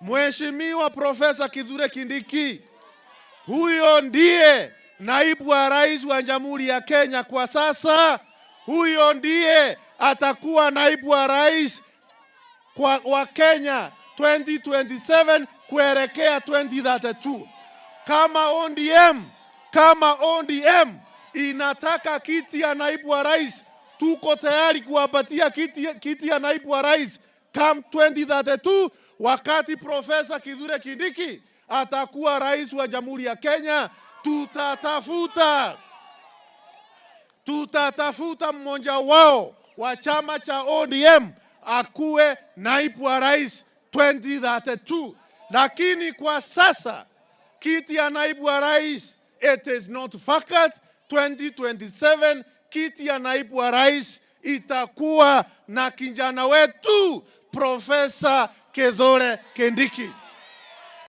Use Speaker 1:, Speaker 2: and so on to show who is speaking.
Speaker 1: Mheshimiwa Profesa Kithure Kindiki, huyo ndiye naibu wa rais wa Jamhuri ya Kenya kwa sasa. Huyo ndiye atakuwa naibu wa rais wa Kenya 2027 kuelekea 2032. Kama ODM inataka kiti ya naibu wa rais, tuko tayari kuwapatia kiti ya naibu wa rais come 2032, wakati Profesa Kithure Kindiki atakuwa rais wa Jamhuri ya Kenya. Tutatafuta mmoja wao wa chama cha ODM akuwe naibu wa rais 2032, lakini kwa sasa kiti ya naibu wa rais, it is not vacant. 2027 kiti ya naibu wa rais itakuwa na kijana wetu Profesa Kithure Kindiki.